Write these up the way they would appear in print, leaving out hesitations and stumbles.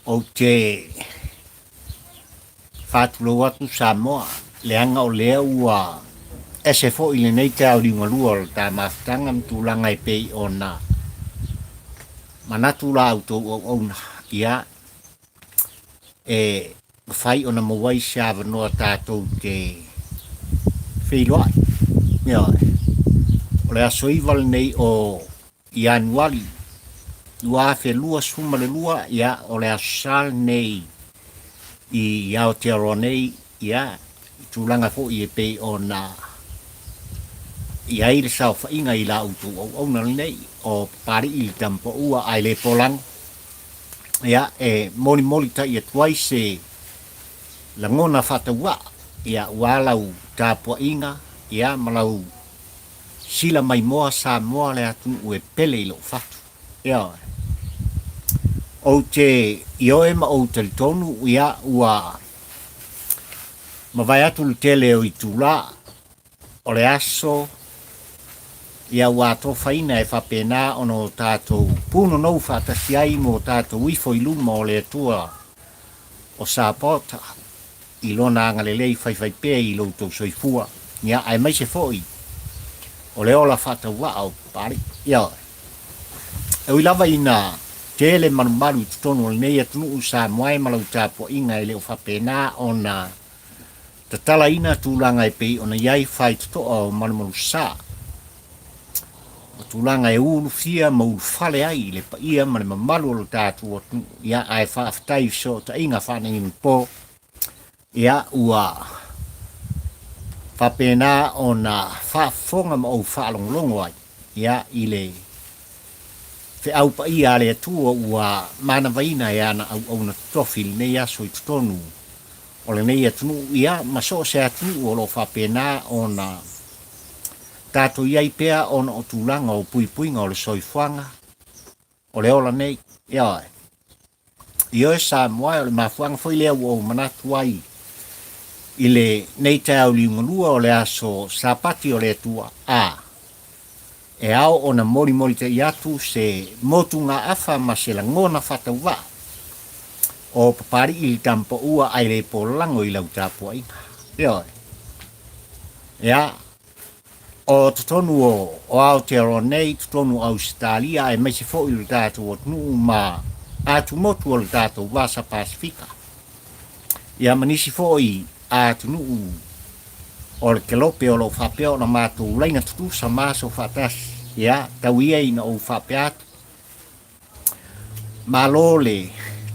Ou te faatulou atu Samoa, leaga o lea ua ese foi lenei taeao liugalua o le ta mafutaga ma tulaga e pei ona manatu la outou auauna, ia, e mafai ona maua ai se avanoa tatou te feiloai. Ioe. O le aso 9 lenei o Ianuari 2022, ia, o le Aso Sa lenei i Aotearoa nei, ia, i tulaga foi e pei ona i ai le saofaiga i la outou auauna lenei o Papali'i le Tama Paua ae le Polago, ia, e molimoli tai atu ai se lagona faatauvaa, ia, aua lau tapuaiga, ia, ma lau Sila maimoa Samoa le atunuu e pele i lou fatu. Ioe. Ou te ioe ma ou talitonu, ia, ua mavae atu le tele o itulā o le aso, ia ua atofaina e faapena ona o tatou punonou faatasi ai ma o tatou ifo i luma o le Atua o Sapota. i Lona agalelei faifaipea i lo outou soifua, ia, aemaise foi o le ola faatauvaa o Papalii. Ioe. E ui lava ina tele malumalu i totonu o lenei atunuu Samoa e ma lau tapuaiga e le o faapena ona tatalaina tulaga e pei ona i ai faitotoa o malumalusa, o tulaga e ulufia ma ulufale ai le paia ma le mamalu o lo tatou atunuu, ia, ae faafetai i fesootaiga faaneionapo, ia, ua faapena ona faafofoga ma ou faalogologo ai, ia, i le feau paia a le Atua ua manavaina e ana auauna totofi i lenei aso i totonu o lenei atunuu, ia, ma so o se atunuu o lo o faapena ona tatou i ai pea ona o tulaga o puipuiga o le soifuaga o le ola nei. Ioe. Ioe Samoa, o le mafuaaga foi lea ua ou manatu ai i lenei taeao liugalua o le aso Sapati o le Atua, a e ao ona molimolitaia atu se motugaafa ma se lagona faatauvaa o Papali'i le Tama Paua ae le polago i lau tapuaiga. Ioe. Ia, o totonu o Aotearoa nei, totonu o Ausetalia aemaise foi o le tatou atunuu ma atumotu o le tatou Vasa Pasefika. Ia ma nisi foi atunuu o le kelope o lo o faapea ona matou laina tutusa ma aso faatasi. Ia, tau ia ina ou faapea atu, Malo le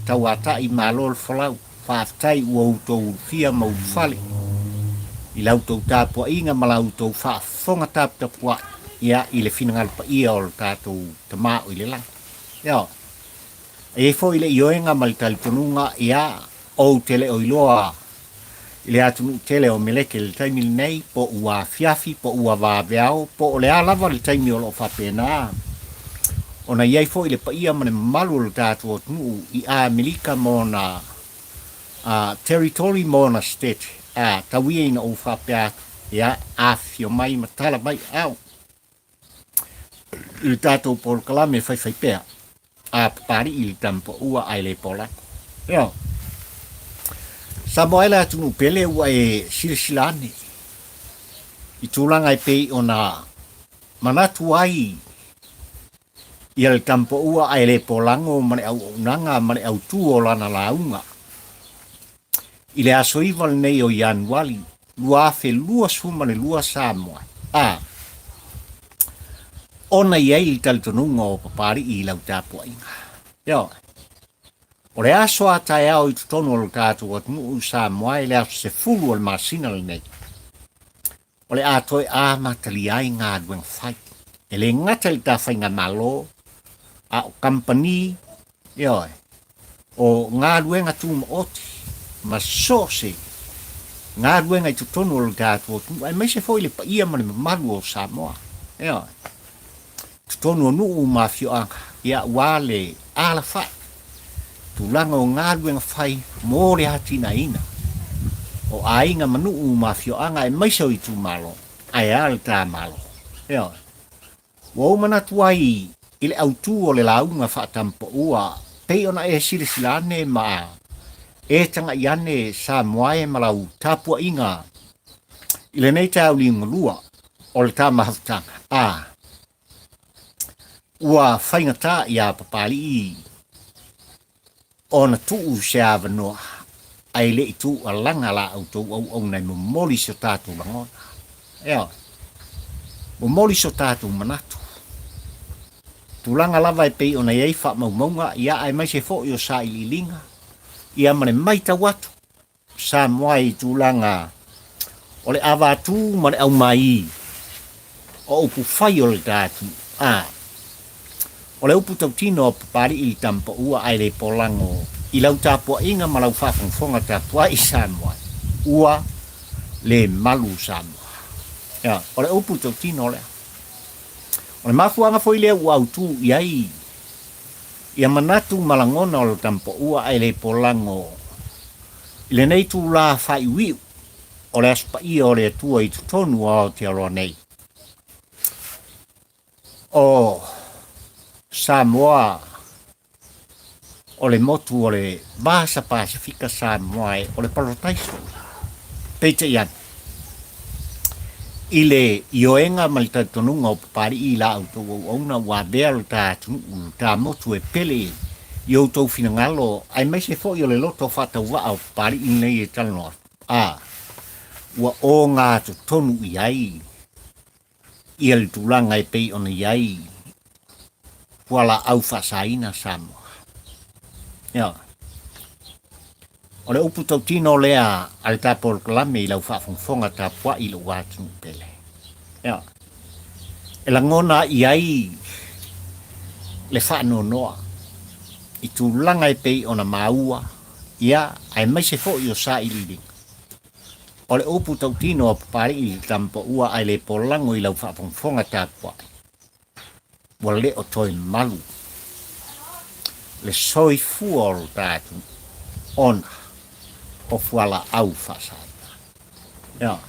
tauatai, malo le folau. Faafetai ua outou ulufia ma ulufale i la outou tapuaiga ma la outou faafofoga taputapuai, ia, i le finagalo paia o le tatou Tama o i le lagi. Ioe. E i ai foi le ioega ma le talitonuga, ia, ou te le o iloa i le atunuu tele o Meleke i le taimi lenei, po ua afiafi, po ua vaveao, po o le a lava le taimi o lo o faapena ona i ai foi le paia ma le mamalu o le tatou atunuu i Amerika ma ona territory ma ona state, a, tau ia ina ou faapea atu, ia, afifio mai ma tala mai ao i le tatou polokalame faifaipea. A Papali'i le tama paua ae le Polako. Ioe. Samoa e le atunuu pele ua e silasila ane i tulaga e pei ona manatu ai ia le tama paua ae le Polago ma le auaunaga ma le autu o lana lauga. I le aso 9 lenei o Ianuari 2022 Samoa. A. Ona i ai le talitonuga o Papalii i lau tapuaiga. Ioe. O le aso a taeao i totonu o lo tatou atunuu i Samoa i le aso 10 o le masina lenei, o le a toe amatalia ai galuega fai. E le gata i le ta faigamalo, a o kamupani, ioe, o galuega tumaoti ma so o se galuega i totonu o lo tatou atunuu, aemaise foi le paia ma le mamalu o Samoa, ioe, totonu o nuu ma afioaga, ia, aua le alafai tulaga o galuega fai mo le atinaeina o aiga ma nuu ma afioaga aemaise o itumalo, ae a le ta Malo. Ioe. Ua ou manatu ai i le autu o le lauga faatampaua pei ona e silasila ane ma e tagai ane Samoa e ma lau tapuaiga i lenei taeao liugalua o le ta mafutaga a ua faigata iā Papalii ona tuu se avanoa ae le i tuualaga la outou auauna e momoli so tatou lagona. Ioe. Momoli so tatou manatu. Tulaga lava e pei ona i ai faamaumauga, ia aemaise foi o sailiiliga, ia ma le matau atu Samoa i tulaga o le avatū ma le aumaī o upu fai o le ta atunuu. A O le upu tautino a Papalii i le tamapaua ae le polago i lau tapuaiga ma lau faafogafoga tapuai i Samoa, ua le malu Samoa. Ioe, o le upu tautino lea. O le mafuaaga foi lea ua autū i ai Ia manatu ma lagona o le tamapaua ae le polago i lenei itulā faaiuiu o le Aso Paia o le Atua i totonu o Aotearoa nei. O Samoa o le motu o le Vasa Pasefika Samoa e o le parataiso. Peitai ane, I le ioega ma le talitonuga o Papalii i la outou auauna ua avea lo ta atunuu, lo ta motu e pele i outou finagalo aemaise foi o le loto faatauvaa o Papalii lenei e talanoa atu, a ua ogatotonu i ai ia le tulaga e pei ona i ai fualaau faasaina Samoa. Ioe. O le upu tautino lea a le ta polokalame i lau faafogafoga tapuai i lou atunuu pele. Ioe. E lagona i ai le faanoanoa i tulaga e pei ona maua, ia, aemaise foi o sailiiliga. O le upu tautino a Papalii i le tamapaua ae le polago i lau faafogafoga tapuai, ua le o toe malu le soifua o lo ta atunuu ona o fualaau faasaina. Ioe.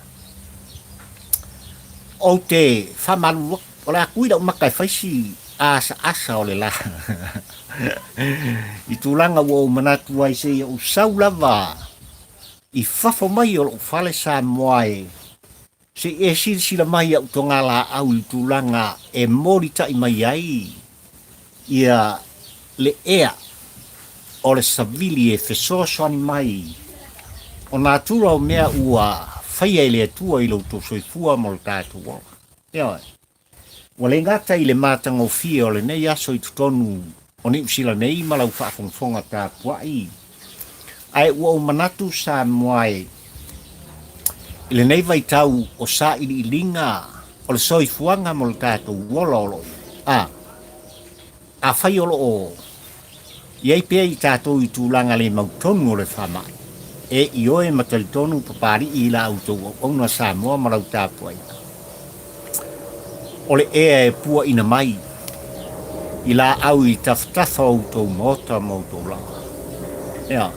Ou te faamalulu atu, o le a kui lau maka e fai si asaasa o le la i tulaga ua ou manatu ai seia ou sau lava i fafo mai o lou fale Samoa e Se i e silasila mai au togalaau i le tulaga e molitai mai ai ia le ea o le savili e fesoasoani mai o natura o mea ua faia e le Atua i lo outou soifua ma lo tatou ola. Ioe. Ua le gata i le matagofie o lenei aso i totonu o Niu Sila nei ma lau faafogafoga tapuai, ae ua ou manatu Samoa e, i lenei vaitau o sailiiliga o le soifuaga mo le tatou ola o lo o i ai, a Afai o lo o i ai pea i tatou i tulaga le mautonu o le faamai, e ioe ma talitonu Papalii i la outou auauna Samoa ma lau tapuaiga. O le ea e puaina mai i laau i tafatafa o outou maota ma outou laa. Ea,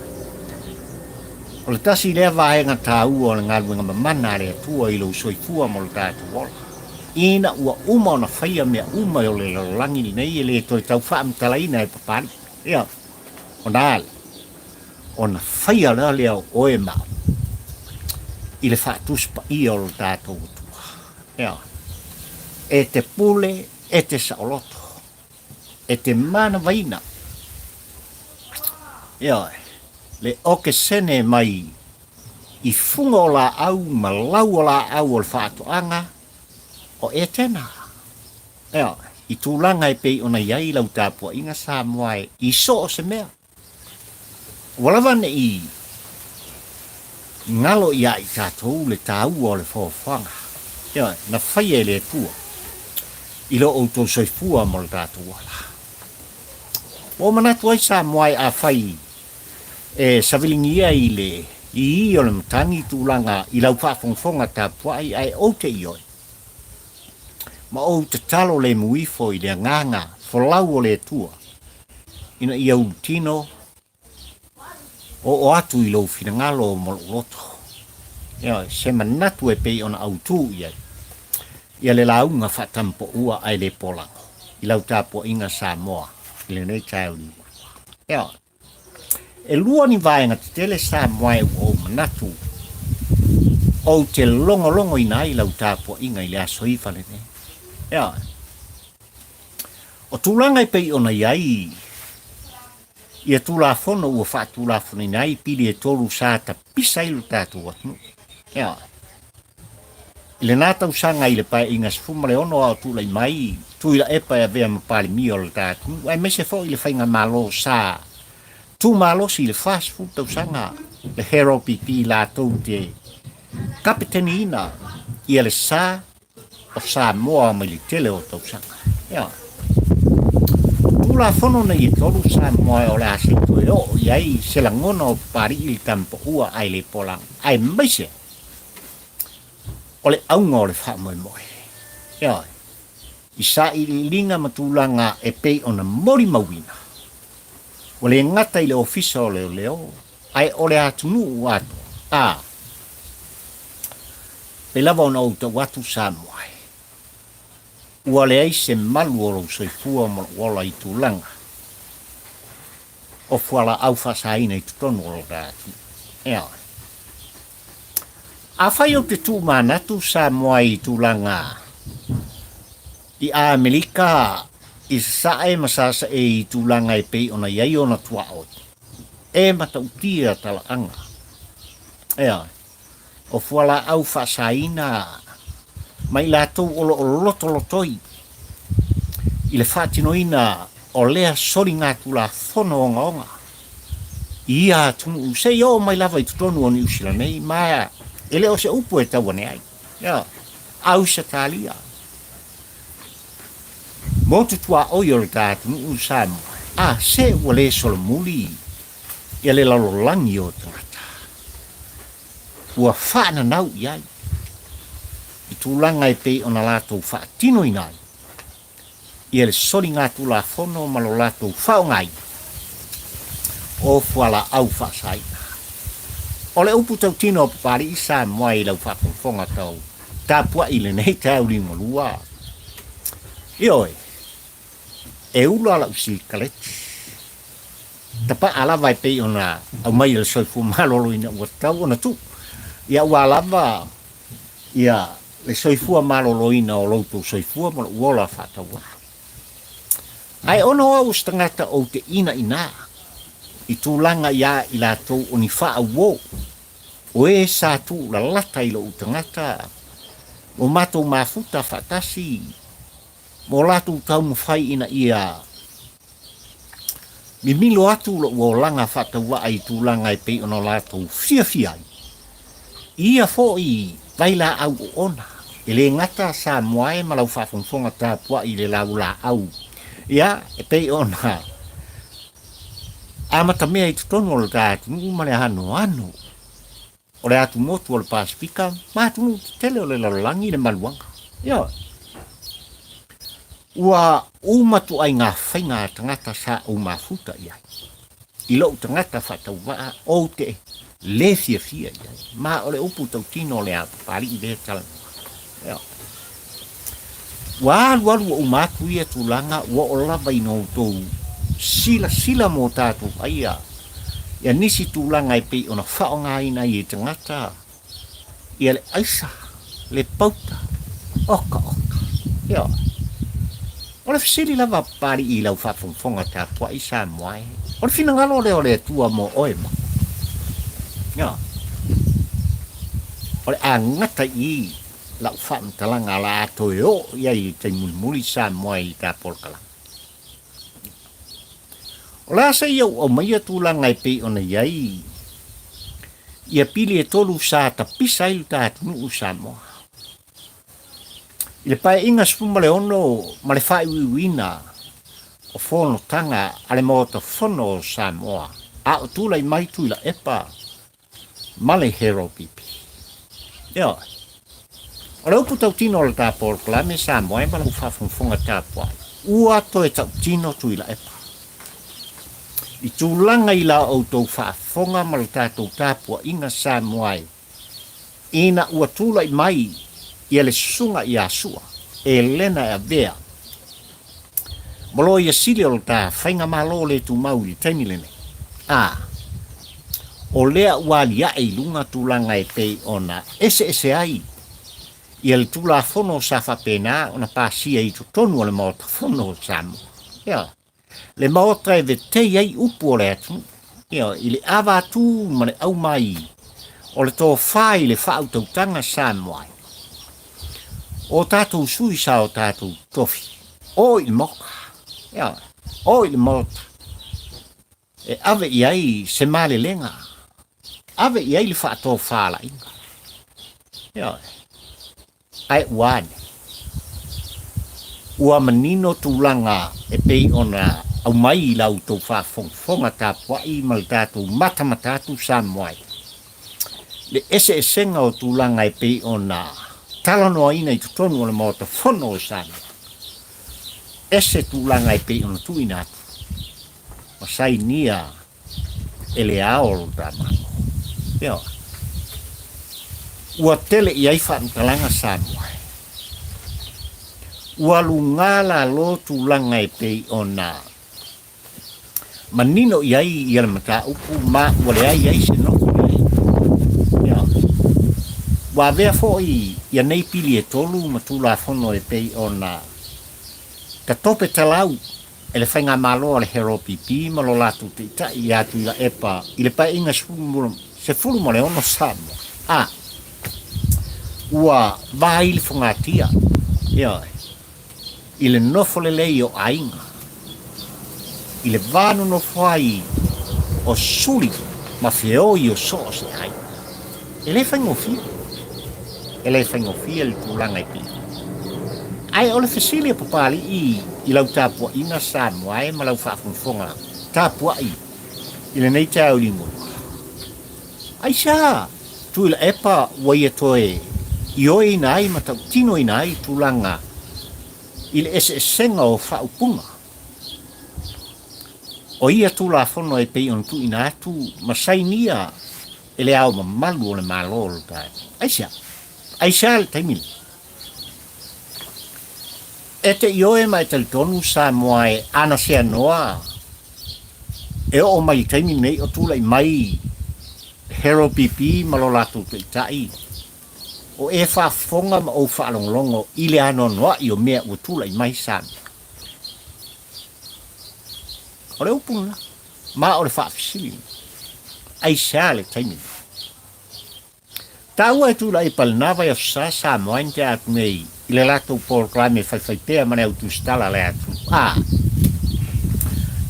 o le tasi lea vaega taua o le galuega mamana a le Atua i lou soifua ma lo tatou ola. Ina ua uma ona faia mea uma o le lalolagi lenei e le toe tau faamatalaina e Papalii, ia, ona a lea? Ona faia loa lea o oe ma au i le faatusi paia o lo tatou Atua. Ia, e te pule, e te saoloto, e te manavaina, ioe, le okesene mai i fuga o laau ma lau o laau o le faatoaga o Etena. Ioe. i tulaga e pei ona i ai lau tapuaiga Samoa e i so o se mea. Ua lava ne i galo iā i tatou le taua o le foafoaga, ioe, na faia e le Atua i lo outou soifua mo le tatou ola. Ua ou manatu ai Samoa e afai e saviligia i le ii o le matagi tulaga i lau faafogafoga tapuai ae ou te ioe, ma ou tatalo lemu ifo i le agaga folau o le Atua ina ia ulutino oo atu i lou finagalo ma lou loto. Ioe, se manatu e pei ona autū i ai ia le lauga faatampoua ae le polago i lau tapuaiga Samoa i lenei taeao liugalua. Ioe. E lua ni vaega tetele Samoa e ua ou manatu ou te logologoina ai lau tapuaiga i le aso iva lenei. Ioe. O tulaga e pei ona i ai ia Tulafono ua faatulafonoina ai pili e tolu sa tapisa ai lo tatou atunuu. Ioe. I lena tausaga i le Paeaiga 16 a o tulai mai Tuilaepa e avea ma Palemia o le ta atunuu, aemaise foi le faigamalo sa tumalosi i le 40 tausaga le Harold Pipi latou te kapeteniina ia le sa o Samoa mai le tele o tausaga. Ioe. O Tulafono nei e tolu Samoa o le a se i toe oo i ai se lagona o Papali'i i le Tamapaua ae le Polaga, aemaise o le auga o le faamoemoe. Ioe. I sailiiliga ma tulaga e pei ona molimauina, ua le gata i le Ofisa o Leoleo, ae o le atunuu atoa, a pei lava ona ou tau atu Samoa e, ua leai se malu o lou soifua ma lou ola i tulaga o fualaau faasaina i totonu o lota atunuu. Ioe. Afai ou te tuumanatu Samoa i tulaga i Amerika i Sasae ma Sasae i tulaga e pei ona i ai ona tuaoi, e matautia talaaga. Ioe. O fualaau faasaina ma i latou o lo o lotolotoi i le faatinoina o lea soligatulafono ogaoga i ia atunuu seia oo mai lava i totonu o Niu Sila nei, ma e le o se upu e tau ane ai. Ioe. Ausetalia, motu tuaoi o le ta atunuu Samoa, a se ua le solomuli ia le lalolagi o tagata ua faananau i ai i tulaga e pei ona latou faatinoina ai ia le soligatulafono ma lo latou faaaogaina o fualaau faasaina. O le upu tautino a Papali'i Samoa i lau faafogafoga tau tapuai i lenei taeao liugalua, ioe, e ula lau sikaleti, tapaa lava e pei ona aumai e le soifua maloloina ua tatau ona tuu, ia aua lava ia le soifua maloloina o lo outou soifua ma lou ola faatauvaa. Ae ona o au o se tagata ou te inaina i tulaga iā i latou o ni faauo, o e sa tuulalata i lou tagata, o matou mafuta faatasi, ma o latou taumafai ina ia mimilo atu lou olaga faatauvaa i tulaga e pei ona latou fiafia ai. I ia foi vailaau oona, e le gata Samoa e ma lau faafogafoga tapuai i le laulaau, ia, e pei ona amatamea i totonu o le ta atunuu ma le anoano o le atumotu o le Pasefika ma atunuu tetele o le lalolagi le maluaga. Ioe. Ua uma tuaiga faiga a tagata sa ou mafuta i ai. I lou tagata faatauvaa ou te le fiafia i ai. Ma o le upu tautino o le a Papali'i lea talanoa. Ioe. Ua alualu ua uma atu ia tulaga ua oo lava ina outou silasila mo tatou aia ia nisi tulaga e pei ona faaaogaina ai e tagata ia le aisa, le pauta, oka oka. Ioe. O le fesili lava a Papali'i i lau faafogafoga tapuai Samoa e, o le finagalo lea o le Atua mo oe ma. Ioe. O le a gata i i. lau faamatalaga o le a toe oo i ai i le taimi mulimuli Samoa i le ta polokalame. O le a se i ou aumaia tulaga e pei ona i ai ia pili e tolu sa tapisa ai lo ta atunuu Samoa. I le Paeaiga 16 ma le faaiuiuina o fonotaga a le Maota Fono o Samoa a o tulai mai Tuilaepa ma le Harold Bibi. Ioe. O le upu tautino o le ta polokalame Samoa e ma lau faafogafoga tapuai, ua toe tautino Tuilaepa i tulaga i la outou faafofoga ma le tatou tapuaiga Samoa e ina ua tulai mai ia le susuga ia Sua Elena e avea ma loia sili o le ta faigamalo le tumau i le taimi lenei. A o lea ua aliae i luga tulaga e pei ona eseese ai ia le Tulafono sa faapena ona pasia i totonu o le Maota Fono o Samoa. Ioe. Le Maota e vetei ai upu o le atunuu. Ioe, i le ava atu ma le aumai o le tofa i le faautautaga Samoa ai. O tatou sui sa o tatou tofi, o i le Maota. Ioe, o i le Maota e ave i ai se malelega, ave i ai le faatofalaiga. Ioe. Ae ua ane. Ua manino tulaga e pei ona aumai i la outou faafogafoga tapuai ma le tatou matamata atu Samoa ai le eseesega o tulaga e pei ona talanoaina i totonu o le Maota Fono o Samoa. Ese tulaga e pei ona tuuina atu ma sainia e le ao o lo ta Malo. Ioe. Ua tele i ai faamatalaga Samoa. Ua luga lalo tulaga e pei ona manino i ai ia le mataupu ma ua leai ai se nofo lelei. Ioe. Ua avea foi ia nei pili e tolu ma Tulafono e pei ona tatope talau e le Faigamalo a le HRPP ma lo latou taitai ia Tuilaepa i le Paeaiga 16 Samoa a ua vaai le fogatia, ioe, i le nofo lelei o aiga, i le va nonofo ai o suli ma feoi o so o se aiga. E le faigofie, e le faigofie le tulaga e pei ona. Ae o le fesili a Papalii i lau tapuaiga Samoa e ma lau faafogafoga tapuai i lenei taeao liugalua, aisea Tuilaepa ua ia toe ioeina ai ma tautinoina ai tulaga i le eseesega o faaupuga o ia Tulafono e pei ona tuuina atu ma sainia e le Ao Mamalu o le Malo o lo ta atunuu? Aisea? Aisea le taimi lenei? E te ioe ma e talitonu Samoa e ana seanoa e oo mai i le taimi lenei o tulai mai Harold Bibi ma lo latou taitai, o e faafofoga ma ou faalogologo i le anoanoai o mea ua tulai mai Samoa. O le upu lena, ma o le faafesili lena, aisea le taimi lenei? Taua e tulai pa lena vaiaso sa Samoa i tea atu nei i le latou polokalame faifaipea ma le au tusitala a le atunuu a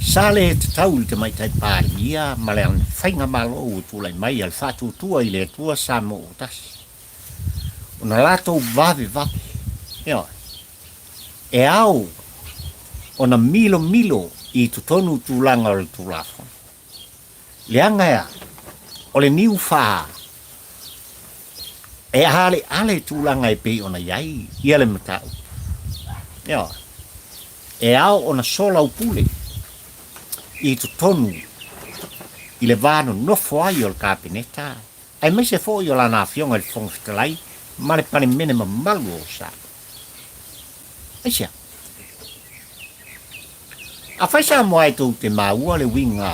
sa le tatau i le Tamaitai Palemia ma le Faigamalo ua tulai mai a le Faatuatua i le Atua Samoa ua Tasi ona latou vavevave, ioe, e ao ona milomilo i totonu tulaga o le Tulafono. Leaga e a? O le niu fā e aleale tulaga e pei ona i ai ia le mataupu. Ioe. E ao ona soalaupule i totonu i le va nonofo ai o le Kapeneta aemaise foi o lana Afioga i le Fofoga Fetalai ma le Palemene mamalu o Samoa. Aisea? Afai Samoa e tou te maua le uiga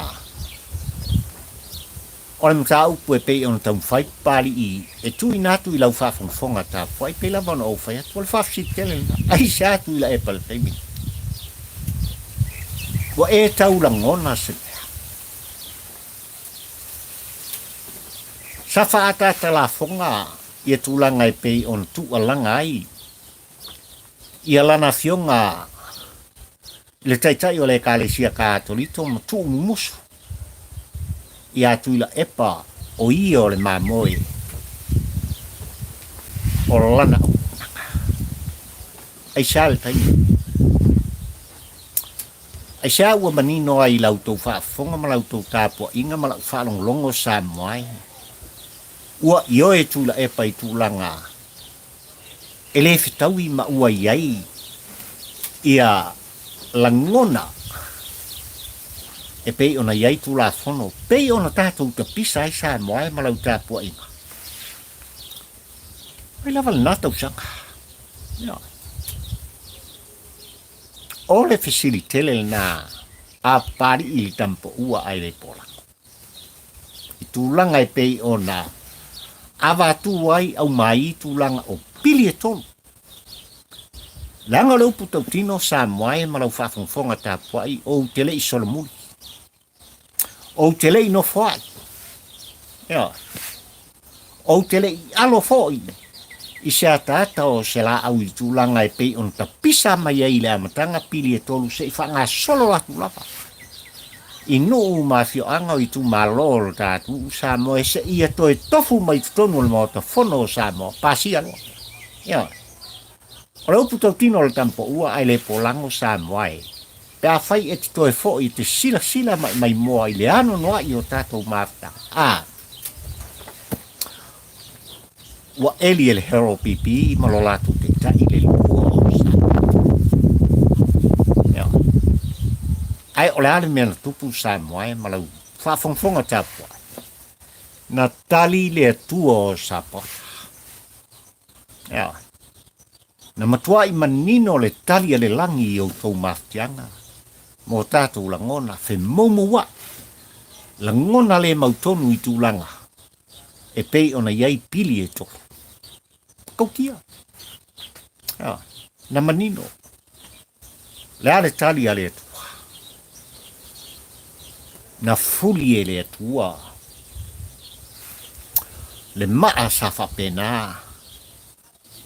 o le mataupu e pei ona taumafai Papalii e tuuina atu i lau faafogafoga tapuai, pei lava ona ou fai atu, o le faafesili tele lena, aisea atu i laepa i le taimi lenei? Ua e tau lagona se mea? Sa faaataata lafoga. ia tulaga e pei ona tuualaga ai ia lana afioga i le Taitai o le Ekalesia Katolito ma tuumumusu ia Tuilaepa o ia o le mamoe o lana auaunaga. Aisea le taimi lenei? Aisea ua manino ai i la outou faafofoga ma la outou tapuaiga ma lau faalogologo Samoa e? Ua ioe Tuilaepa i tulaga e le fetaui ma ua i ai ia lagona e pei ona i ai Tulafono, pei ona tatou tapisa ai Samoa e ma lau tapuaiga. Mai lava lena tausaga. Ioe. O le fesili tele lena a Papali'i i le tamapoua ae le polago. I tulaga e pei ona avatu ai aumai tulaga o pili e tolu. Leaga o le upu tautino Samoa e ma lau faafogafoga tapuai ou te le i solomuli. Ou te le i nofoai. Ioe. Ou te le i alo foi i se ataata o se laau i le tulaga e pei ona tapisa mai ai i le amataga pili e tolu se i faagasolo atu lava i nuu ma afioaga o itumalo o le tatou Samoa e seia toe tofu mai totonu o le Maota Fono o Samoa, pasia loa. Ioe. O le upu tautino o le tamapoua ae le polago Samoa e, pe afai e te toe foi e te silasila ma e maimoa i le anoanoai o tatou mafutaga. A Ua eli e le Harold PP ma lo latou taitai le lua o Samoa. Ioe. Ae o le a le mea na tupu Samoa e ma lau faafogafoga tapuai? Na tali le Atua o Sapota. Ioe. Na matuai manino le tali a le lagi i outou mafatiaga ma o tatou lagona femoumouai, lagona le mautonu i tulaga e pei ona i ai pili e tolu. Tautia. Ioe. Na manino. Le a le tali a le Atua? Na fuli e le Atua le maa sa faapena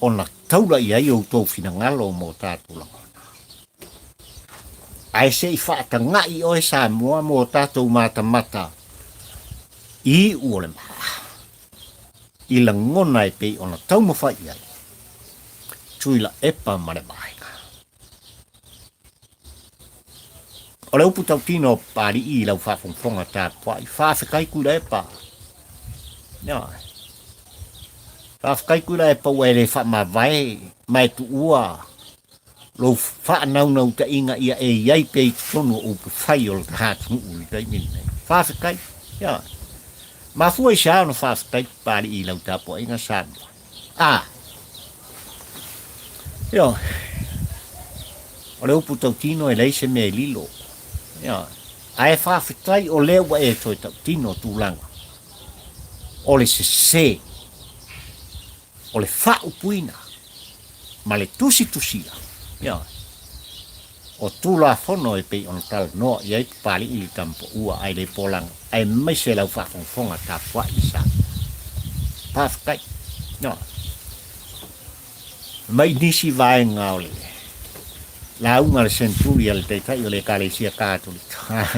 ona taula i ai outou finagalo ma o tatou lagona. Ae se i faataga'i oe Samoa ma o tatou matamata i iu o le maa, i lagona e pei ona taumafai i ai Tuilaepa ma le vaega. O le upu tautino o Papali'i i lau faafogafoga tapuai, faafetai Tuilaepa. Ioe. Faafetai Tuilaepa ua e le faamavae ma e tuua lou faanaunautaiga ia e i ai pea i totonu o upu fai o le atunuu i le taimi lenei. Faafetai. Ioe. Mafua i se a ona faafetai Papali'i i lau tapuaiga Samoa? A. Ioe. O le upu tautino e leai se mea e lilo. Ioe. Ae faafetai o lea ua e toe tautino tulaga o le sese, o le faaupuina ma le tusitusia, ioe, o Tulafono e pei ona talanoa i ai Papali'i le Tamapoua ae le Polaga, aemaise lau faafogafoga tapuai i Samoa. Faafetai. Ioe. Mai nisi vaega o le lauga a le Senturi a le Taitai o le Ekalesia Katolika,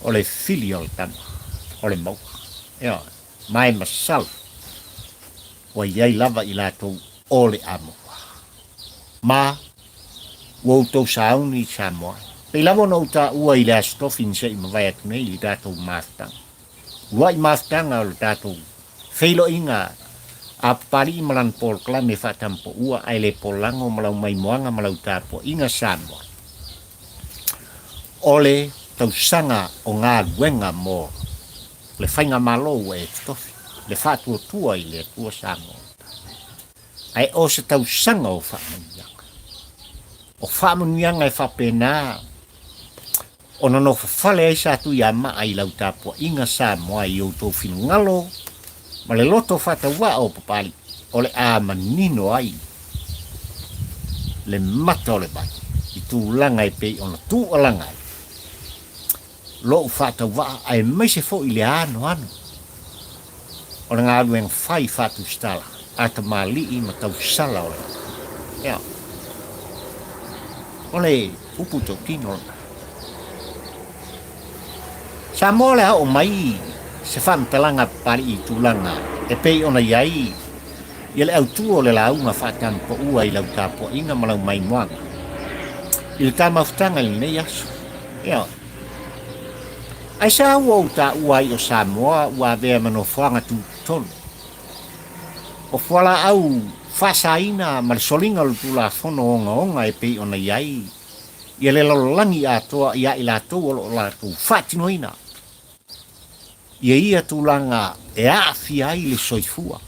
o le fili o le tama, o le maua. Ioe. Ma e masalo ua i ai lava i latou o le a maua. Ma ua outou sauni i Samoa. Pei lava ona ou taua i le Aso Tofi na se i mavae atu nei i le tatou mafutaga. Uluai mafutaga o le tatou feiloaiga a Papali'i ma lana polokalame faatamapoua ae le polago ma lau maimoaga ma lau tapuaiga Samoa. O le tausaga o galuega mo le faigamalo ua e totofi, le faatuatua i le Atua Samoa. Ae o se tausaga o faamanuiaga. O faamanuiaga e faapena ona nofofale ai Satuiamaa i lau tapuaiga Samoa i outou finagalo ma le loto faatauvaa o Papali'i, o le a manino ai le mata o le vai i tulaga e pei ona tuualaga ai lou faatauvaa aemaise foi le anoano. O le galuega fai faatusitala a tamalii ma tausala o le Ea. O le upu tautino lena. Samoa o le a oo mai se faamatalaga a Papalii i tulaga e pei ona i ai ia le autu o le lauga faatamapaua i lau tapuaiga ma lau maimoaga i le ta mafutaga i lenei aso. Ioe. Aisea ua ou taua ai o Samoa ua avea ma nofoaga tutotonu? O fualaau faasaina ma le soliga o le Tulafono ogaoga e pei ona i ai ia le lalolagi atoa ia i latou o lo o latou faatinoina ia ia tulaga e aafia ai le soifua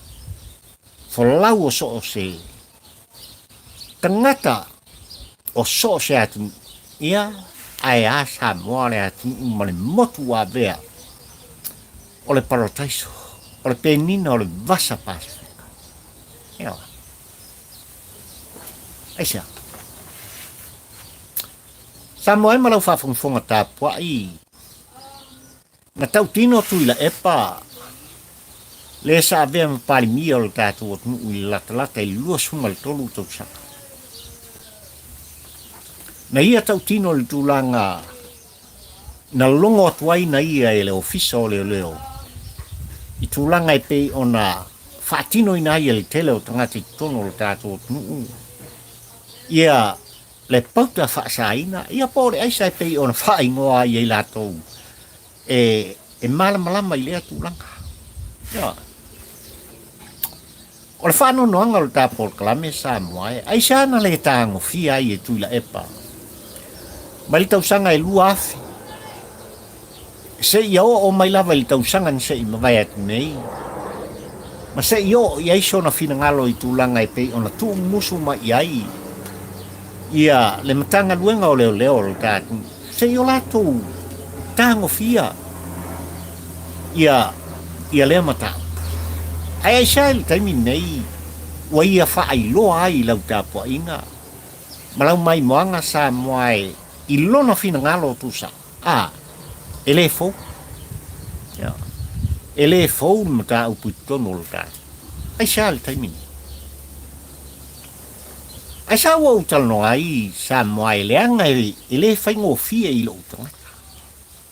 folau o so o se tagata o so o se atunuu, ia, ae a Samoa le atunuu ma le motu ua avea o le parataiso, o le penina o le Vasa Pasefika. Ioe. Aisea? Samoa e ma lau faafogafoga tapuai, na tautino Tuilaepa le sa avea ma Palemia o le tatou atunuu i le latalata i le 23 tausaga. Na ia tautino i le tulaga na logo atu ai na ia e le Ofisa o Leoleo i tulaga e pei ona faatinoina ai e le tele o tagata i totonu o le tatou atunuu ia le pauta faasaina, ia po o le aisa e pei ona faaigoa ai e i latou e malamalama i lea tulaga. Ioe. O le faanoanoaga o le ta polokalame Samoa e, aisea na le tagofia ai e Tuilaepa mai le tausaga e 2000 seia oo mai lava i le tausaga na se i mavae atu nei, ma se i oo i ai sona finagalo i tulaga e pei ona tuumusu mai i ai ia le Matagaluega o Leoleo o le ta atunuu, se i o latou tagofia ia ia lea mataupu. Ae aisea i le taimi lenei ua ia faailoa ai i lau tapuaiga ma lau maimoaga Samoa e i lona finagalo tusa A, e le fou. Ia. E le fou le mataupu i totonu o le tatou. Aisea le taimi nei? Aisea ua ou talanoa ai Samoa e leaga e le faigofie i lou tagata.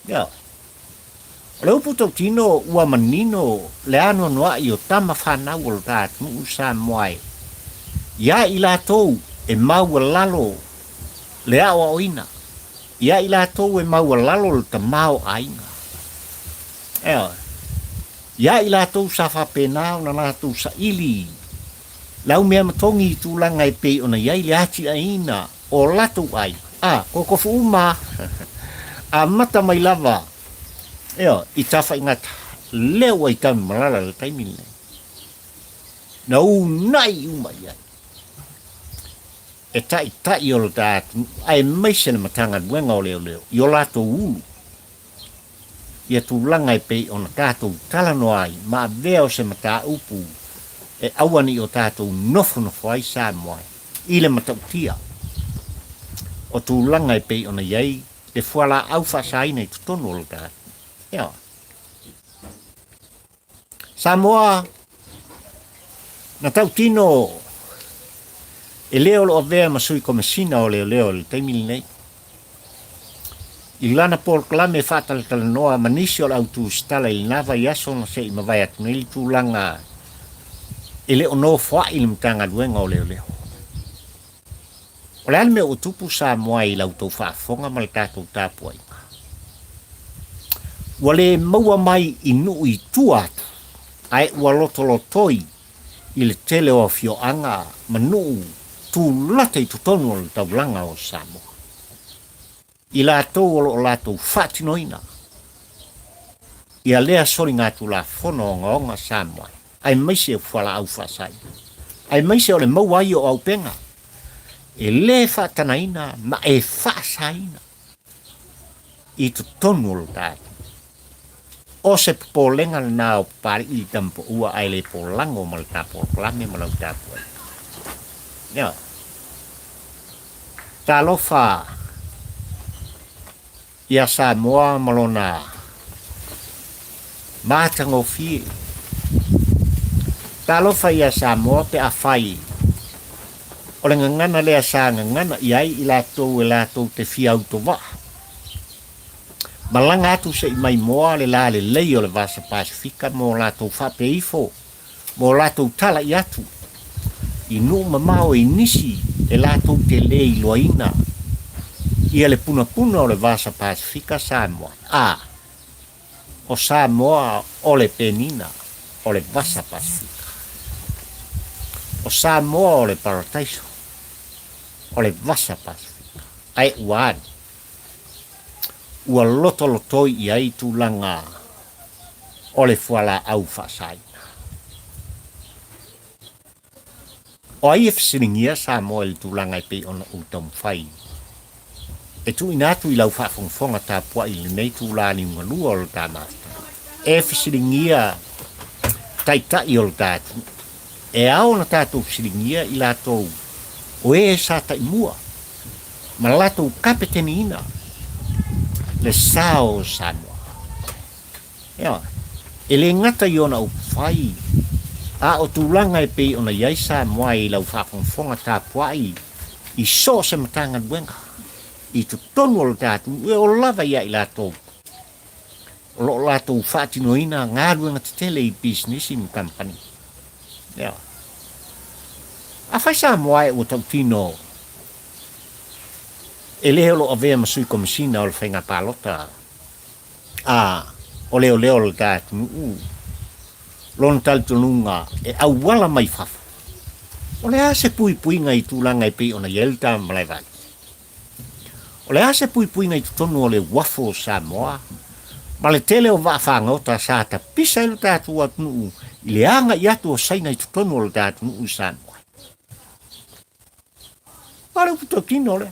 Ia. O le upu tautino ua manino le anoanoai o tama fanau o le ta atunuu Samoa e ia i latou e maualalo le aoaoina ia i latou e maualalo le tamaoaiga. Ioe. Ia i latou sa faapena ona latou saili le aumeamatogi i tulaga e pei ona i ai le atiaeina o latou aiga. A, kokofu uma a. Amata mai lava, ioe, i Tafaigata, lea ua i Tanumalala i le taimi lenei. Na uunai uma i ai. E taitai o le ta atunuu aemaise le Matagaluega o Leoleo i o latou ulu ia tulaga e pei ona tatou talanoa ai ma avea o se mataupu e aua ne i o tatou nofonofo ai Samoa i le matautia o tulaga e pei ona i ai le fualaau faasaina i totonu o le ta atunuu. Ioe. Samoa, na tautino e le o lo o avea ma sui komesina o leoleo i le taimi lenei. I lana polokalame e faatalatalanoa ma nisi o le au tusitala i lena vaiaso na se i mavae atu nei le tulaga e le o nofoai le Matagaluega o Leoleo. O le a le mea ua tupu Samoa i la outou faafofoga ma le tatou tapuaiga? Ua le maua mai i nuu i tua atu, ae ua lotolotoi i le tele o afioaga ma nuu tulata i totonu o le taulaga o Samoa. I latou o lo o latou faatinoina ia lea soligatulafono ogaoga Samoa, aemaise o fualaau faasaina, aemaise o le maua ai o auupega e le faatagaina ma e faasaina i totonu o lo ta atunuu. O se popolega lena o Papalii i le tamapaua ae le polago ma le ta polokalame ma lau tapuaiga. Ioe. Talofa ia Samoa ma lona matagofie. Talofa ia Samoa pe afai o le gagana lea sa gagana i ai i latou e latou te fia autovaa. Malaga atu se i maimoa le lalelei o le Vasa Pasefika mo latou faapea ifo mo latou talaʻi atu i nuu mamao i nisi e latou te le iloaina ia le punapuna o le Vasa Pasefika Samoa a o Samoa o le penina o le Vasa Pasefika. O Samoa o le parataiso o le Vasa Pasefika. Ae ua alu ua lotolotoi i ai tulaga o le fualaau faasaina. O ai e fesiligia Samoa i le tulaga e pei ona ou taumafai e tuuina atu i lau faafogafoga tapuai i lenei itula liugalua o le ta mafutaga? E fesiligia taitai o le ta atunuu. E ao ona tatou fesiligia i latou o e sa taimua ma latou kapeteniina le sa o Samoa. Ioe, e le gata i ona upufai, a o tulaga e pei ona i ai Samoa i lau faafogafoga tapuai i so o se Matagaluega i totonu o le ta atunuu, e ola lava ia i latou o lo o latou faatinoina galuega tetele i pisinisi ma kamupani. Ioe. Afai Samoa e ua tautino e le o lo o avea ma sui komesina o le faiga palota a o leoleo o le ta atunuu, lona talitonuga e auala mai fafo, o le a se puipuiga i tulaga e pei ona i ai le ta malaevale? O le a se puipuiga i totonu o le uafu o Samoa ma le tele o vaa fagota sa tapisa ai lo tatou atunuu i le agai atu o Saina i totonu o lo ta atunuu i Samoa? A o le upu tautino lea.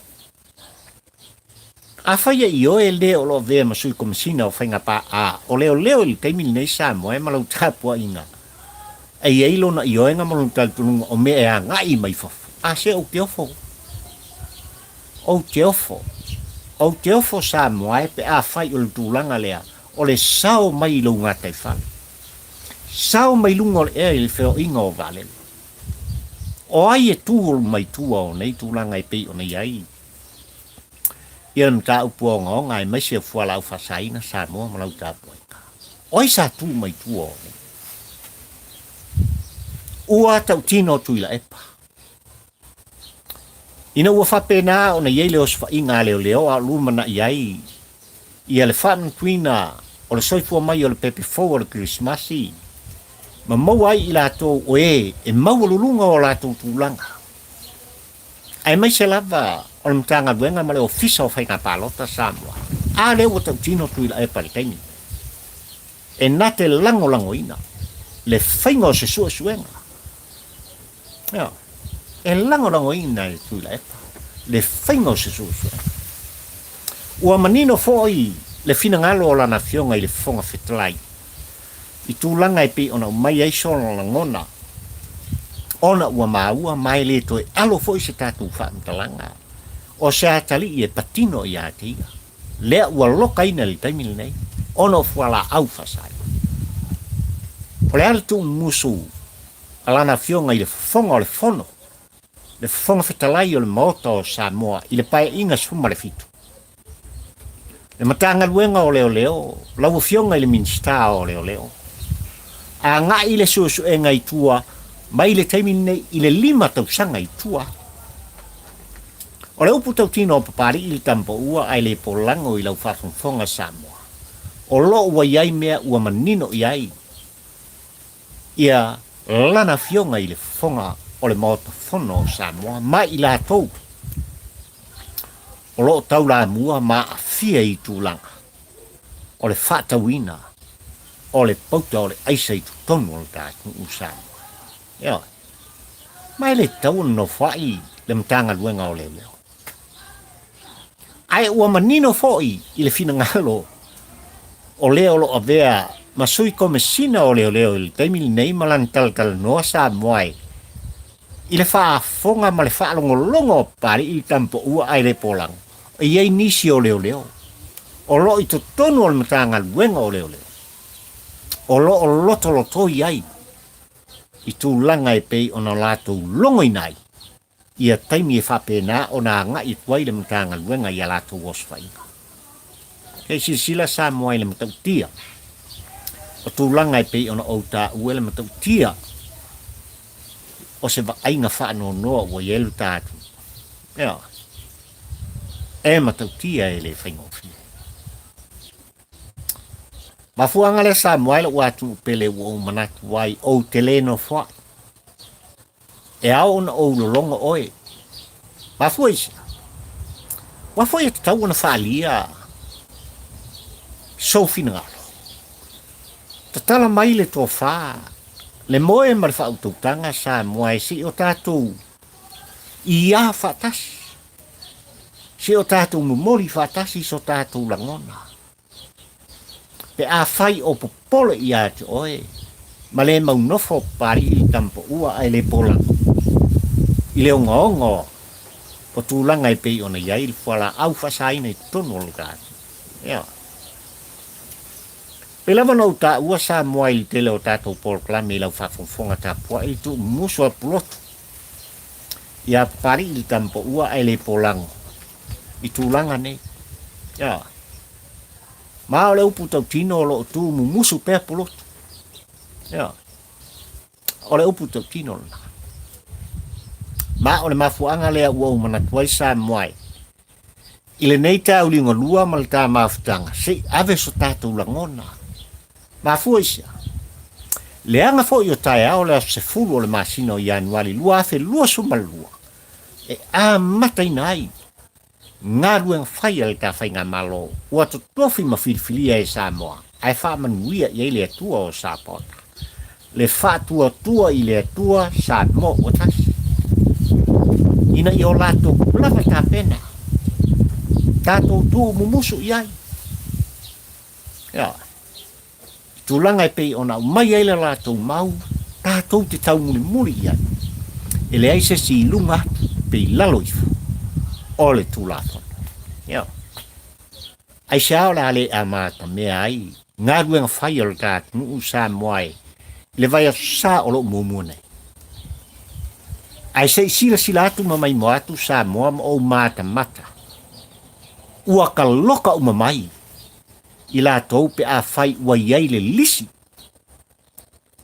Afai e ioe le o lo o avea ma sui komesina o faiga pa a o leoleo i le taimi lenei Samoa e ma lau tapuaiga e i ai lona ioega ma lona talitonuga o mea e agai mai fafo. A se ou te ofo. Ou te ofo. Ou te ofo Samoa e pe afai o le tulaga lea o le sao mai i lou gataifale. Sao mai luga o le ea i le feoaiga o vaalele. O ai e tu mai tua o nei tulaga e pei ona i ai ia le mataupu ogaoga aemaise o fualaau faasaina Samoa ma lau tapuaiga? O ai sa tu mai tua o nei? Ua tautino Tuilaepa. Ina ua faapena ona i ai le osofaiga a leoleo a o lumanai ai ia le faamanatuina o le soifua mai o le pepe fou o le Kerisimasi, ma maua ai i latou o e e maualuluga o latou tulaga, aemaise lava o le Matagaluega ma le Ofisa o Faiga Palota Samoa, a lea ua tautino Tuilaepa i le taimi lenei, e na te lagolagoina le faiga o se suesuega. Ioe, e lagolagoina e Tuilaepa le faiga o se suesuega. Ua manino foi le finagalo o lana Afioga i le Fofoga Fetalai i tulaga e pei ona aumai ai sona lagona, ona ua maua ma e le toe alo foi se tatou faamatalaga o se atalii e patino ia te ia, lea ua lokaina i le taimi lenei ona o fualaau faasaina. O le a le tuumumusu a lana Afioga i le Fofoga o le Fono, le Fofoga Fetalai o le Maota o Samoa i le Paeaiga 17. Le Matagaluega o Leoleo, lau Afioga i le Minisita o Leoleo, agai le suesuega i tua mai le taimi lenei i le 5 tausaga i tua. O le upu tautino a Papalii le Tamapaua ae le polago i lau faafogafoga Samoa, o lo o ua i ai mea ua manino i ai ia lana Afioga i le Fofoga o le Maota Fono o Samoa ma i latou o lo o taulamua ma aafia i tulaga o le faatauina o le pauta o le aisa i totonu o le ta atunuu Samoa. Ioe. Ma e le tatau ona nofoai le Matagaluega o Leoleo. Ae ua manino foi i le finagalo o le o lo o avea ma sui komesina o leoleo i le taimi lenei ma lana talatalanoa Samoa e i le faafofoga ma le faalogologo a Papalii i le Tamapaua ae le polago, e i ai nisi o leoleo o lo o i totonu o le Matagaluega o Leoleo o lo o lotolotoi ai. i tulaga e pei ona latou logoina ai ia taimi e faapena ona agai atu ai le Matagaluega i a latou osofaiga. Kei silasila Samoa i le matautia o tulaga e pei ona ou taua le matautia o se vaaiga faanoanoa ua i ai lo ta atunuu. Ioe. E matautia e le faigofie. Mafuaaga lea Samoa e lou atunuu pele ua ou manatu ai ou te le nofoai. E ao ona ou lologo oe. Mafua i se a? Ua foi e tatau ona faaalia sou finagalo. Tatala mai le tofa, le moe ma le faautautaga Samoa e se i o tatou iā faatasi, se i o tatou momoli faatasi so tatou lagona. Pe afai o popole ia te oe ma le mau nofo Papalii le tamapaua ae le polago i le ogaoga o tulaga e pei ona i ai le fualaau faasaina i totonu o lo ta atunuu. Ioe. Pei lava ona ou taua Samoa i le tele o tatou polokalame i lau faafogafoga tapuai le tuumumusu a Pulotu ia Papalii le tamapaua ae le polago i tulaga nei. Ioe. Ma o le upu tautino o lo o tu mumusu pea Pulotu. Ioe. O le upu tautino lena. Ma o le mafuaaga lea ua ou manatu ai Samoa e i lenei tauliugalua ma le ta mafutaga, se i ave so tatou lagona. Mafua i se a? Leaga foi o taeao le aso 10 o le masina o Ianuari 2022 e amataina ai galuega fai a le ta Faigamalo ua totofi ma filifilia e Samoa ae faamanuia i ai le Atua o Sapaota, le faatuatua i le Atua Samoa ua tasi, ina ia o latou lava tapena, tatou tuumumusu i ai. Ioe. I tulaga e pei ona aumai ai le latou mau, tatou te taumulimuli i ai, e leai se isi i luga atu pe i lalo ifo o le Tulafono. Ioe. Aisea o le a le amatamea ai galuega fai a lo ta atunuu Samoa e i le vaiaso sa o lo o muamua nei? Ae se i silasila atu ma maimoa atu Samoa ma ou matamata, ua kaloka uma mai i latou pe afai ua i ai le lisi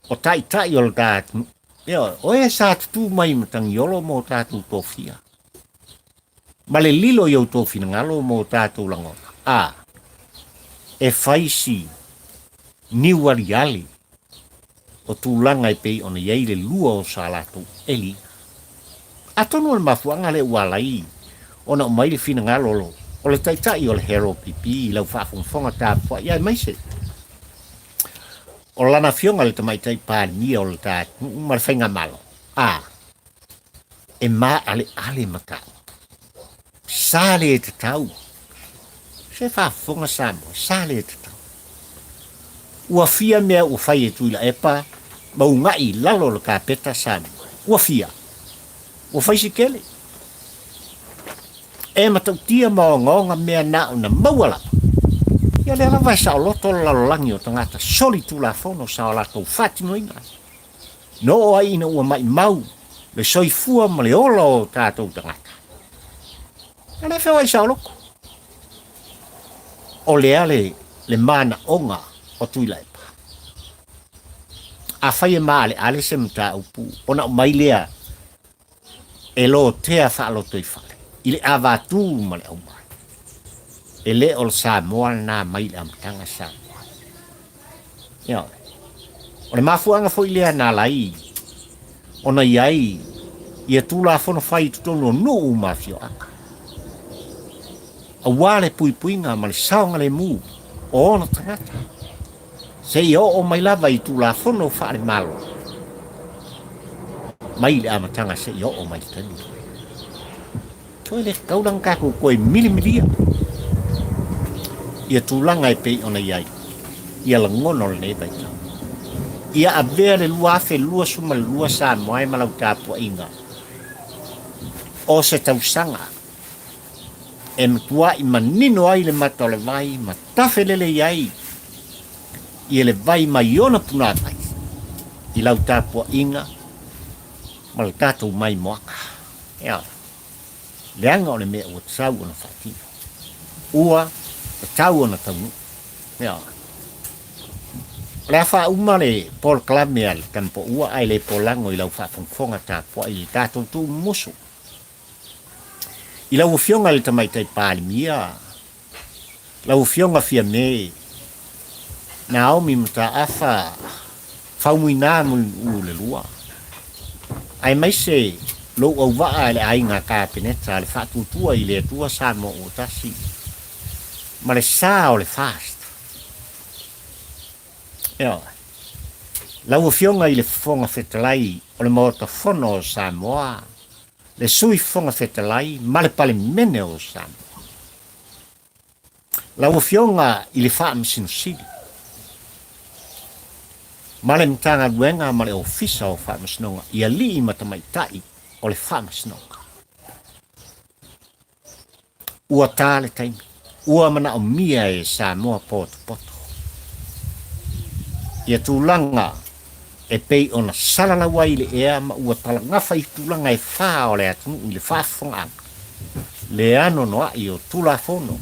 o taitai o le ta atunuu. Ioe, o e sa tutū mai i Matagiolo mo tatou tofia, ma le lilo i outou finagalo mo tatou lagona, a e fai si niu aliali o tulaga e pei ona i ai le lua o sa latou eliga. Atonu o le mafuaaga lea ua ala ai ona aumai le finagalo o le Taitai o le HRPP i lau faafogafoga tapuai aemaise o lana Afioga i le Tamaitai Palemia o le ta atunuu ma le Faigamalo, a e maaleale mataupu. Sa le tatau. Se faafofoga Samoa, sa le tatau. Ua fia mea ua fai e Tuilaepa ma ugaʻi i lalo o le kapeta Samoa. Ua fia. Ua fai si tele. E matautia ma ogaoga mea na ona maua lava. Ia lea lava e saoloto le lalolagi o tagata soli tulafono sa o latou faatinoina. Na oo ai ina ua maʻimau le soifua ma le ola o tatou tagata. A lea feoai saoloto. O lea le, le manaoga o Tuilaepa. Afai e maaleale se mataupu, ona aumai lea e lotea faalotoifale i le avatū ma le aumai. E le o le Samoa lena mai le amataga Samoa. Ioe. O le mafuaaga foi lea na ala ai ona i ai ia Tulafono fai i totonu o nuu ma afioaga, aua le puipuiga ma le saogalemu o ona tagata, seia oo mai lava i Tulafono faale-Malo mai le amataga seia oo mai le taimi lenei. Toe le tatau la ona tatou toe milimilia ia tulaga e pei ona i ai ia lagona o lenei vaitau. Ia avea le 2022 Samoa e ma lau tapuaiga o se tausaga e matuai manino ai le mata o le vai ma tafelelei ai ia le vai mai ona punavai i lau tapuaiga. ma le tatou maimoaga. Ioe. Leaga o le mea ua tatau ona faatino. Ua tatau ona taunuu. Ioe. O le a faauma le polokalame a le Tanapoua ae le polago i lau faafogafoga tapuai i le tatou tuumumusu. I lau Afioga i le Tamaitai Palemia, lau Afioga Fiame Naomi Mataafa Faumuina Mulinuu le Lua, aemaise lou auvaa i le Aiga Kapeneta le Faatuatua i le Atua Samoa ua Tasi ma le sa o le FAST. Ioe. Lau Afioga i le Fofoga Fetalai o le Maota Fono o Samoa, le Sui Fofoga Fetalai ma le Palemene o Samoa. Lau Afioga i le Faamasino Sili ma le Matagaluega ma le Ofisa o Faamasinoga i alii ma tamaitai o le Faamasinoga. Ua ta le taimi, ua manaomia e Samoa potopoto ia tulaga e pei ona salalau ai le ea ma ua talagafa i tulaga e fā o le atunuu i le faafofogaaga, le anoanoai o Tulafono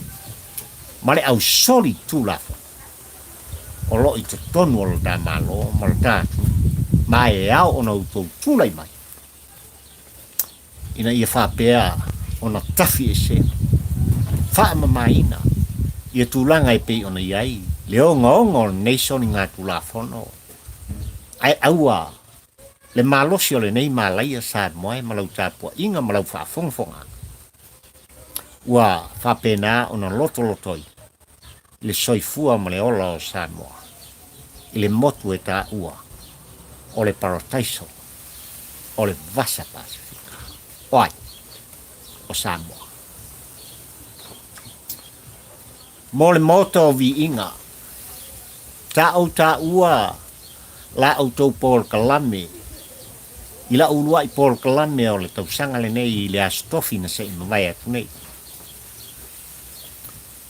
ma le ausoli Tulafono o lo o i totonu o lo ta Malo ma lo ta atunuu, ma e ao ona outou tulai mai ina ia faapea ona tafi esea, faamamaina ia tulaga e pei ona i ai le ogaoga o lenei soligatulafono, ae aua le malosi o lenei malaia Samoa e ma lau tapuaiga ma lau faafogafogaaga, ua faapena ona lotolotoi i le soifua ma le ola o Samoa i le motu e taua o le parataiso o le Vasa Pasefika. O ai? O Samoa. Mo le Maota o Viiga, sa ou taua la outou polokalame i lau uluai polokalame o le tausaga lenei i le Aso Tofi na se i mavae atu nei.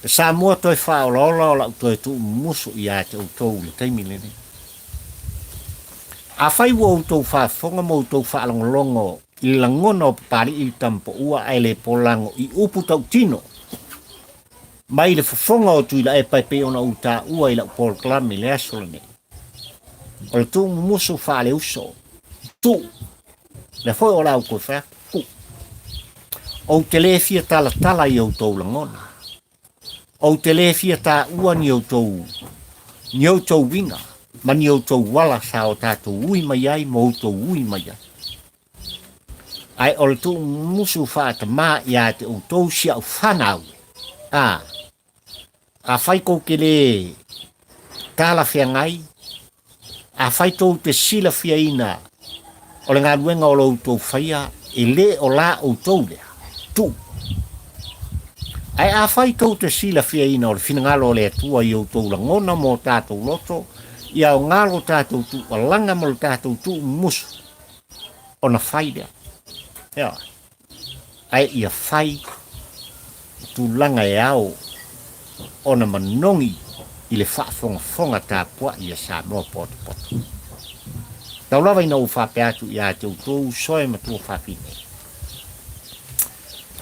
Le Samoa toe faaolaola o lau toe tuumumusu ia te outou i le taimi lenei. Afai ua outou faafofoga ma outou faalogologo i le lagona o Papali'i le Tamapoua ae le polago i upu tautino mai le fofoga o Tuilaepa e pei ona ou taua i lau polokalame i le aso lenei, o le tuumumusu faaleuso, tuu, lea foi o le a ou toe fai atu, tuu. Ou te le fia talatala i outou lagona. Ou te le fia taua ni outou, ni outou uiga ma ni outou ala sa o tatou ui mai ai ma outou ui mai ai. Ae o le tuumumusu faatamā ia te outou si au fanau, ā, afai kou te le talafeagai, afai tou te silafiaina o le galuega o lo outou faia e le o la outou lea, tuu. Ae afai tou te silafiaina o le finagalo o le Atua i outou lagona mo tatou loto, ia aoga lo tatou tuualaga ma lo tatou tuumumusu, ona fai lea. Ioe. Ae ia fai i tulaga e ao ona manogi i le faafogafoga tapuai a Samoa potopoto. Tau lava ina ou faapea atu ia te outou uso e matua fafine,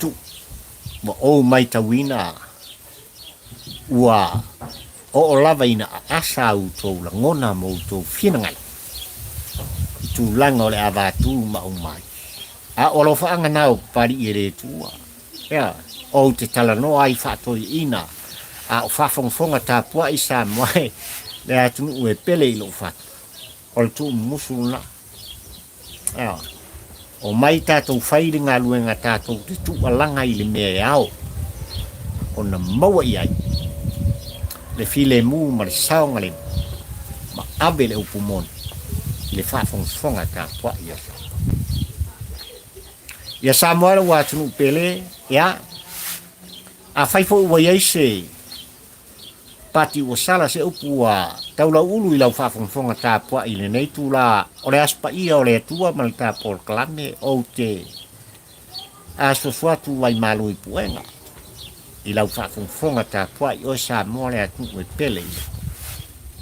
tu, ua ou maitauina ua oo lava ina aasa a outou lagona ma outou finagalo i tulaga o le avatu ma aumai. A o alofaaga na o Papali'i e le tuua. Ea, ou te talanoa ai faatoeaiina, a o faafogafoga tapuai Samoa e le atunuu e pele i lou fatu. O le tuumumusu lena. Ea, omai tatou fai le galuega tatou te tuualaga i le mea e ao ona maua i ai le filemu ma le saogalemu ma ave le upu moni i le faafogafoga tapuai a Samoa. Ia Samoa e lou atunuu pele, ia, afai foi ua i ai se pati ua sala se upu ua taulauulu i lau faafogafoga tapuai i lenei itula o le Aso Paia o le Atua ma le Tapolokalame, ou te asuasu atu ai malu i puega i lau faafogafoga tapuai oe Samoa le atunuu e pele i le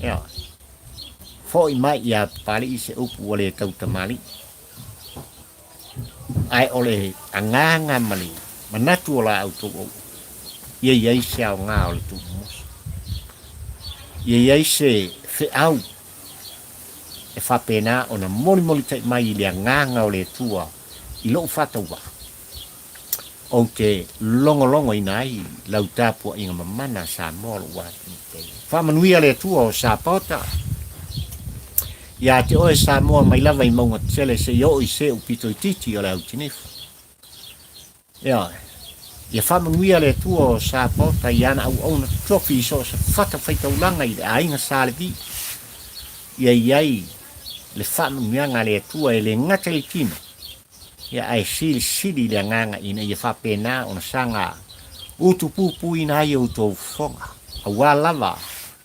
Ioe. Foi mai ia Papali'i se upu ua le tautamalii. Ae o le agaga ma le manatu o la outou auauna, ia i ai se aoga o le tuumomosa, ia i ai se feau e faapena ona molimolitai mai i le agaga o le Atua i lou faatauvaa, ou te logologoina ai lau tapuaiga mamana a Samoa o lou atunuu pele. Faamanuia le Atua o Sapota ia te oe Samoa mai lava i mauga tetele seia oo i se'u pito itiiti o le autinifu. Ioe. Ia faamanuia le Atua o Sapota i ana auauna tofi i so o se fatafaitaulaga i le aiga Sa Levi. Ia i ai le faamanuiaga a le Atua e le gata i le tino, ia ae silisili i le agaga ina ia faapena ona saga utupupuina ai outou fofoga, aua lava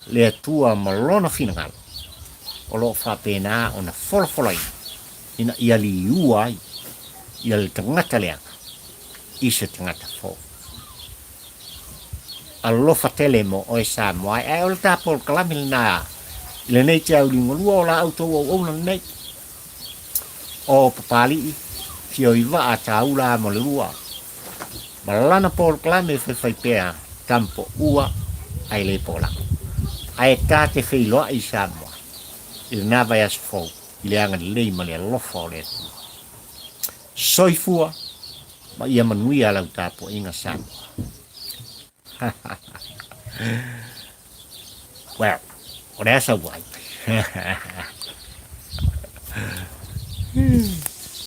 le Atua ma Lona finagalo o lo o faapena ona folafolaina ina ia liua ai ia le tagata leaga i se tagata fou. Alofa tele mo oe Samoa ae o le ta polokalame lena i lenei te auliugalua o la outou auauna lenei. O Papalii, Fioivaa Taula mo le lua, ma lana polokalame e faifai pea tampo ua ae le polaa. Ae ta te feiloai i Samoa i lena vaiaso fou i le agalelei ma le alofa o le Atua. Soifua ma ia manuia lau tapuaiga Samoa. Well, o le a sau ai.